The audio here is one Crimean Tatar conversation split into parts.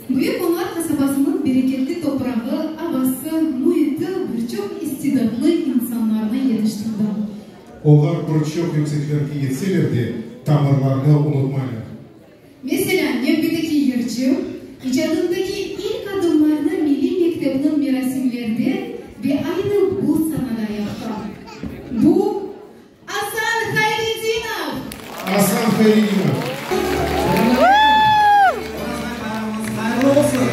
Büyük Onlar qasabasınıñ bereketli toprağı, avası, müiti bir çoq istidatlı insanlarnı yetiştirdi. Olar bir çoq yükseklerge yetseler de, tamırlarını unutmaylar. Meselâ, nevbetteki yırcı, icadındaki ilk adımlarını milliy mektepniñ merasimlerde ve aynı bu sanada yaptı. Bu, Asan Hayredinov! Asan Hayredinov. Selâm aleyküm! Oraza bayramıñız hayırlı olsun!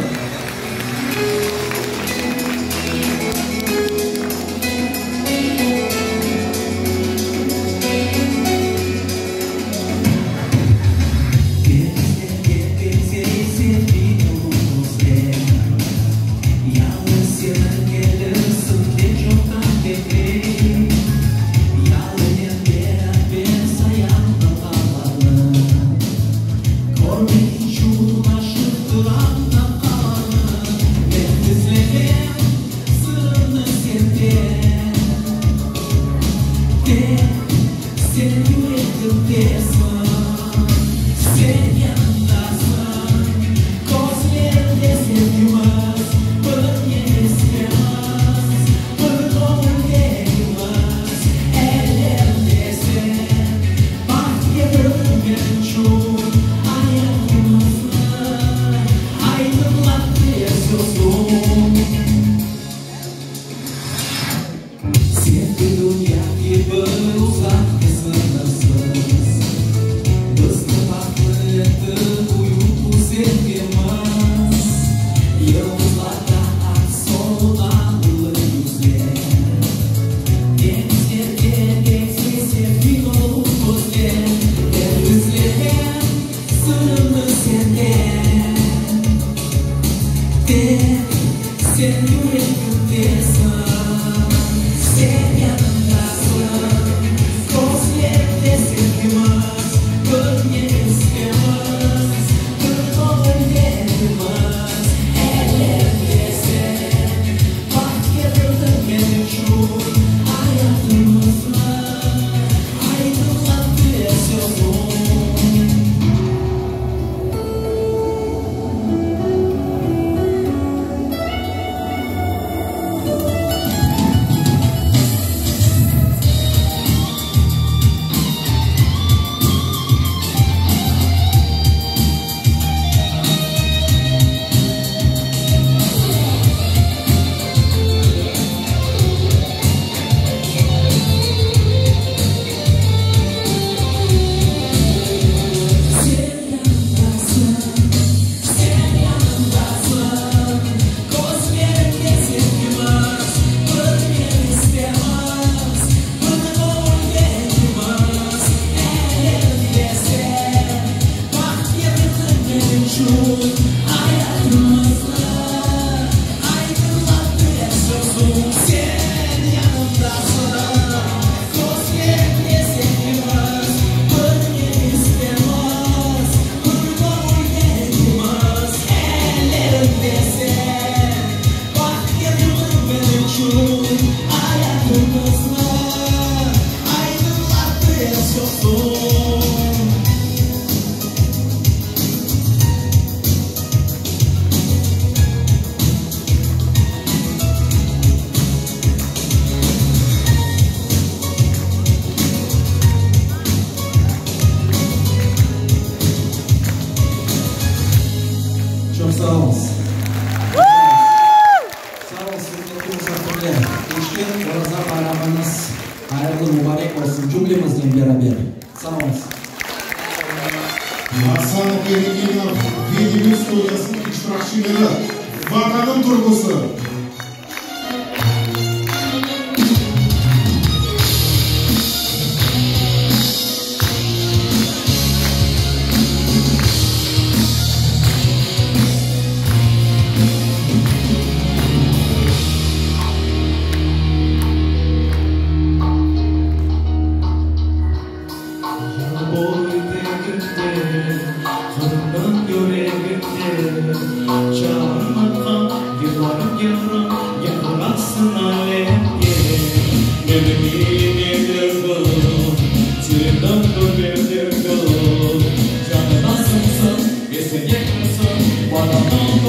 Çoq sağ oluñız. Sağ oluñız, hürmetli musafirler. Keçken Oraza bayramıñız hayırlı, mubarek olsun cümlemiznen beraber. Sağ oluñız. Asan Hayredinov ve debüt studiyasınıñ iştirakçileri, Vatanım türküsi. Yalıboyu teginde, Qırımnıñ yüreginde, Çağırmaqqa yırlarım yırım, Yañğıratsın alemge. Menim ineligim, Tilimniñ güzelligim, Canıma siñsin, esime kirsin, Vatanım.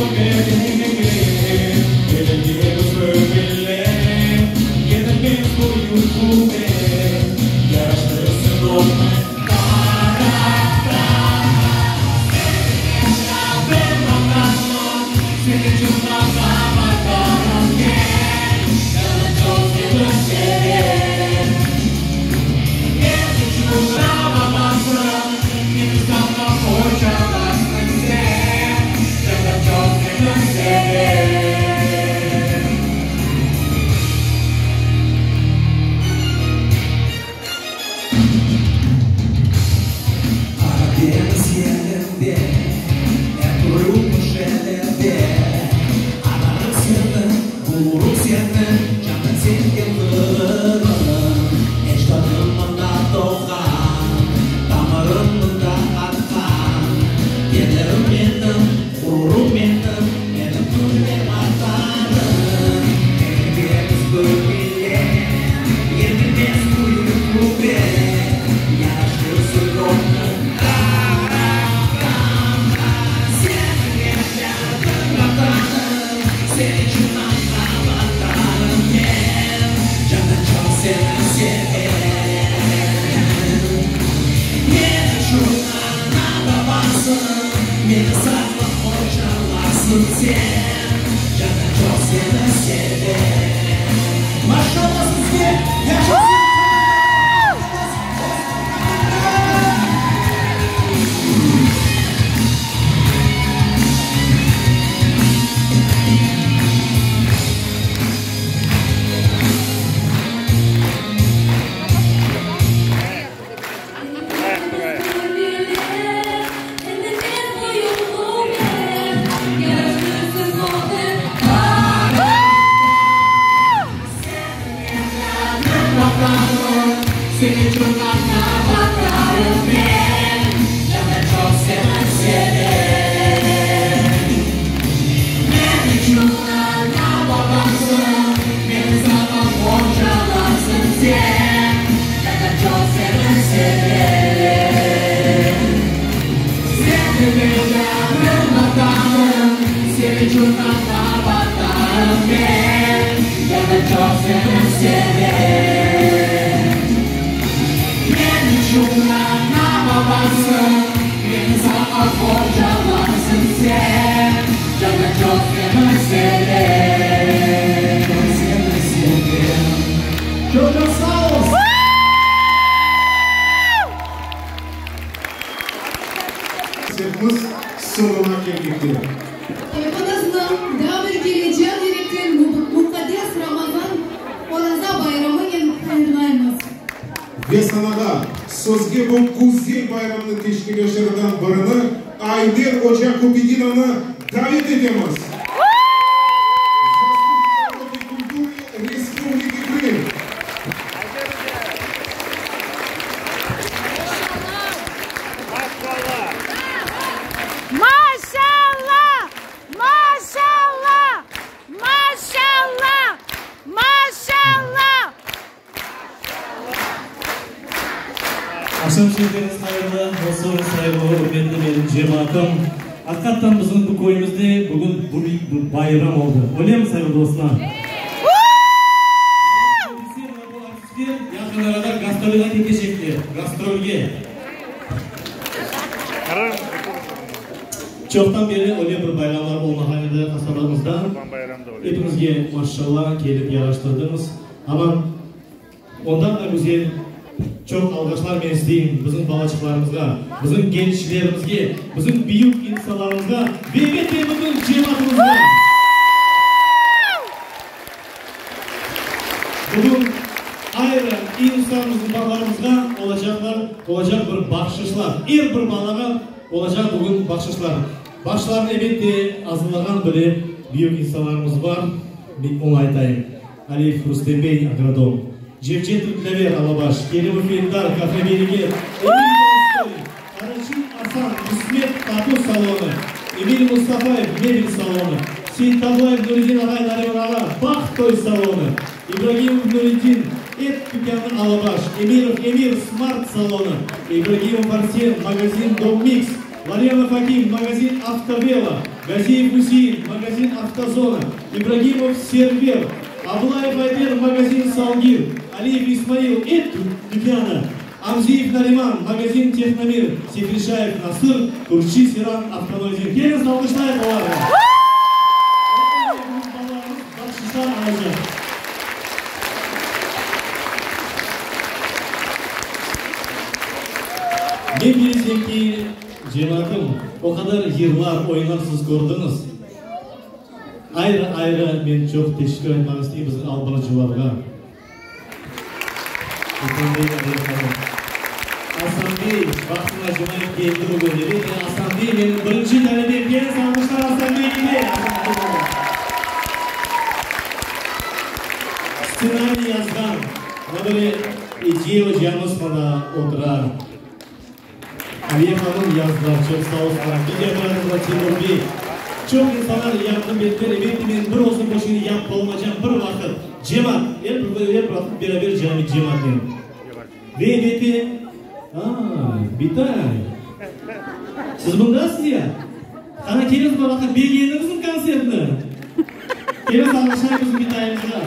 Kontsertimiz soñuna kelmekte. Epinizni daa bir kere can yürekten muqaddes Ramazan Oraza bayramınen hayırlaymız. Ve sanağa, sözge bu güzel bayramnıñ teşkilâtçılarından birini, Ayder oca Kurbedinovnı davet etemiz. Заслуженный работник культуры Республики Крым. Maşalla! Maşalla! Maşalla! Maşalla! Aqşam şerifleriñiz hayırlı olsun, sayğılı, ürmetli menim cemaatım. Aqiqattan bizim bu köyümizde bugün büyük bir bayram oldı. Öylemi, sayğılı dostlar? Bu artistler yaqın arada gastrolge ketecekler, gastrolge. Çoqtan beri öyle bir bayramlar olmağan edi qasabamızda. Epiñizge maşalla, kelip yaraştırdıñız. Amma ondan da güzel çoq alğışlar men isteyim bizim balaçıqlarımızğa, bizim gençlerimizge, bizim büyük insanlarımızğa ve elbette bütün cemaatımızğa. Bugün ayrı insanımıznıñ balalarımızğa olacaqlar, olacaq bir bahşışlar. Er bir balağa olacaq bugün bahşışlar. Bahşışlarnı elbette azırlağan bile büyük insanlarımız bar, men oñı aytayım, Aliyev Rustem bey, agrodom, Cevcetov Dilâver, Alabaş, Kerimov Eldar, Kafe Bereket, Emil Tolstoy, Karaçin Asan, İsmet tatu salonı, Emil Mustafayev, mebel salonı, Seytablayev Nuridin ağay, Nariman ağa, Baht toy salonı, İbragimov Nuridin, et tükânı Alabaş, Emirov Emir, smart salonı, İbragimov Arsen, magazin Dom Miks. Laryanov Akim, magazin Avtovelo, Gaziyev Üsein, magazin Avtozona, İbragimov Server, Ablayev Ayder, magazin Salgir, Aliyev İsmail, et tükânı, Amziyev Nariman, magazin Tehnomir, Sefirşayev Nasır, Turçı Seyran, avtomagazin. Keliñiz, alqışlayıq olarnı! Balalarımız bahşışlar alacaq. Men bilesem ki, cemaatım, o qadar yırlar, oyunlar siz kördiñiz. Ayrı-ayrı men çoq teşekkür aytmaq isteyim bizim albarcılarğa. Asan bey, Asan bey vaqtını acımayıp keldi bugün. Elbette, Asan bey menim birinci talebem. Keliñiz, alqışlar Asan beyge de! Stsenariy yazğan, mına böyle Ece ocamız mına otura. Aliye hanım yazdılar, çoq sağ olsunlar. Video operatorlar Timur bey. Çoq insanlar yardım ettiler. Elbette, men bir özüm bu şeyni yapıp olmaycam bir vaqıt. Cemaat, er bir er vaqıt beraber cami cemaatnen. Ve elbette, ay, bitay. Siz mındasız ya? Qana, keliñiz bir vaqıt, begendiñizmi kontsertni? Keliñiz, alqışlayıq bizim bitayımızğa.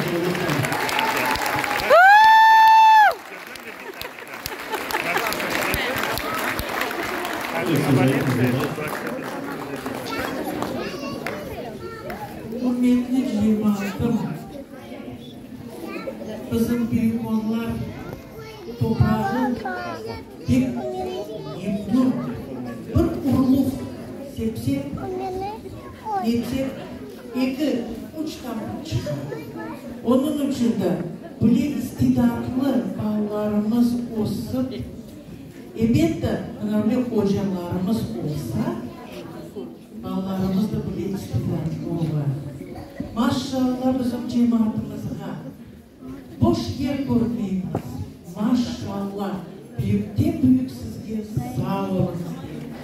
Ürmetli cemaatım, bizim Büyükonlar toprağı pek memnun. Bir urluq sepsek, etsek, eki, üç tamır çıqar. Onıñ içün de Böyle istidatlı balalarımız ösip, ebette, mına böyle ocalarımız olsa, balalarımız da böyle istidatlı ola. Maşşalla bizim cemaatımızğa, boş yer körmeymiz, maşşalla, büyükten-büyük sizge sağ oluñız deymiz.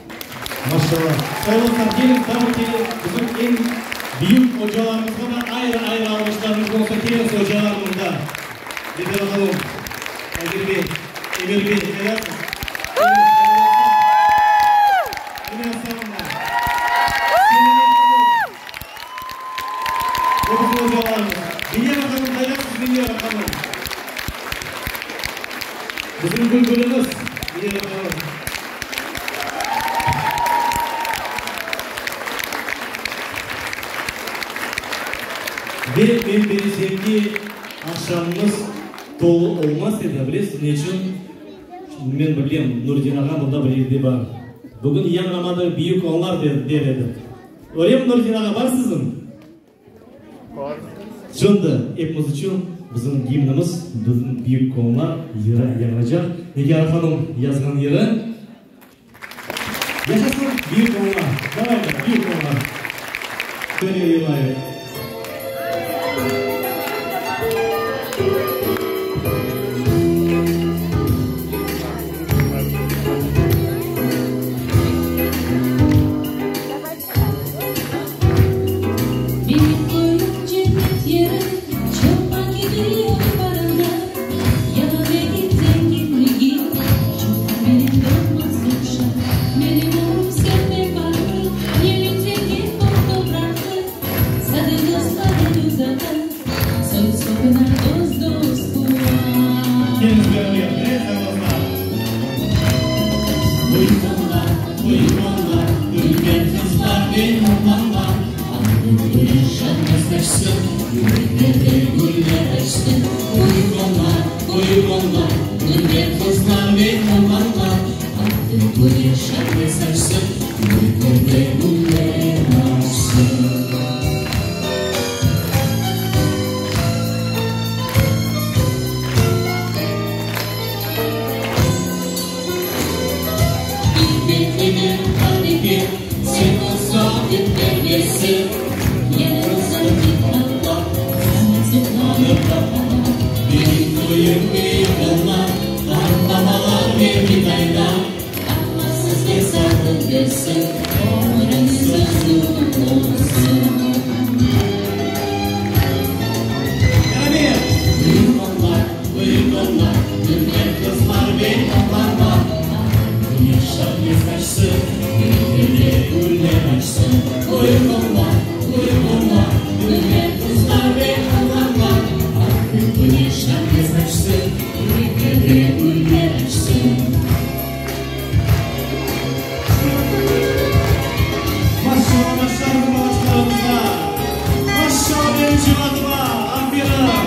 Maşşalla. Sağ oluñız, keliñ, tabii ki, bizim eñ büyük ocalarımızğa da ayrı-ayrı alğışlarımız olsa, keliñiz, ocalar mında. Lediye hanım, Ayder bey, Emir bey, qaydasız? Keliñiz, Emine Asanovna, Selime hanım, bu bizim ocalarımız. Venera hanım, qaydasız, Venera hanım? Bizim bülbülimiz, Venera hanım. Ve men bilesem ki, aqşamımız tolu olmaz edi, bilesiz ne içün? Şimdi men bilem, Nurdin ağa mında bir yerde bar. Bugün yañramadı büyük onlar der edi. Öylemi, Nurdin ağa, bar siziñ? Şimdi epimiz içün bizim gimnimiz, bizim büyük onlar yırı yañraycaq. Nigâra hanım yazğan yırı. Yaşasın büyük onlar! Davayte, büyük onlar! Böyle yırlayıq. Menim köyüm cennet yeri, Çoban kibi anbarında, Yalan degil zenginligi, Çoqtan benim doğmaz oşa. Menim ömrüm senden farqlı, Yerim zengin bol topraqlı, Sade dostlar el uzata, Soy-sopuna dost-dost quva. Keliñiz beraber, evet, dostlar. Büyük onlar, büyük onlar, Dülber qızlar ve oğlanlar, Altın güneş saçsın, Yüreklerde güller açsın. Büyük onlar, büyük onlar, Dülber qızlar ve oğlanlar, Altın güneş saçsın, Yüreklerde güller açsın. Ikmetlidir Hanife, sen olsaydın terbiyesi, Yer olsaydı Allah, sana soqlanıp baqamam. Benim köyüm büyük onlar, qartbabalar ve bitaylar, Allah sizge sağlıq bersin, ömrüñiz uzun olsun. Beraber! Büyük onlar, büyük onlar, dülber qızlar ve oğlanlar, Güneş şahle saçsın. Büyük onlar, büyük onlar, Dülber qızlar ve oğlanlar. Altın küneş şavle saçsın, Yüreklerde güller açsın. Maşallah, maşallah balaçıqlarımızğa! Maşallah benim cemaatıma! Aferin!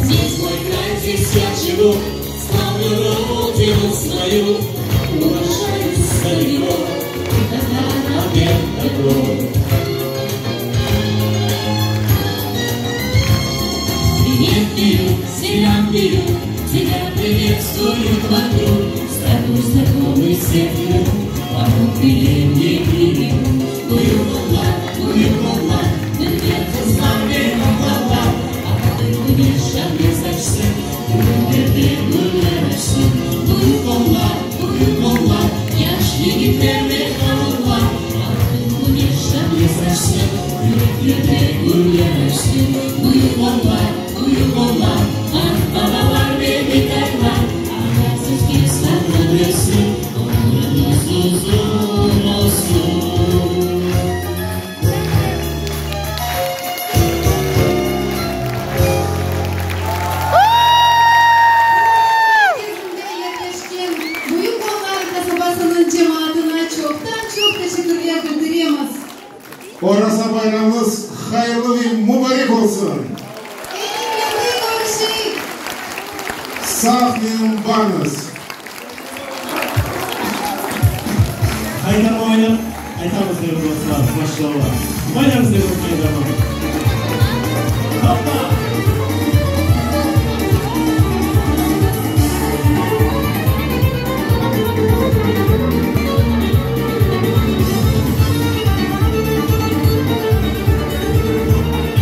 Здесь мой край, здесь я живу, Славлю родину свою, Уважаю стариков И татар обед. Привет, Бирюк, селям Бирюк, Тебя приветствуют вокруг, С тобой знакомы все в миру, Памук передний Бирюк. Büyük onlar, büyük onlar, Dülber qızlar ve oğlanlar, Altın küneş şavle saçsın, Yüreklerde güller açsın. Büyük onlar, büyük onlar, Yaş yigitler ve hanımlar, Altın küneş şavle saçsın, Yüreklerde güller açsın. Büyük onlar, büyük onlar, Qartbabalar ve bitaylar, Aqaysız sağlıq bersin, Ömrüñiz uzun olsun. Merkezinde yerleşken Büyük Onlar qasabasınıñ cemaatına çoqtan-çoq teşekkürler bildiremiz. Oraza bayramıñız hayırlı ve mubarek olsun. Eñli körüşeyik. Sağlıqnen balıñız. Qaytarma oynap aytamız, değerli dostlar, maşallah. Oynarız, değerli qaytarma. Hoppa!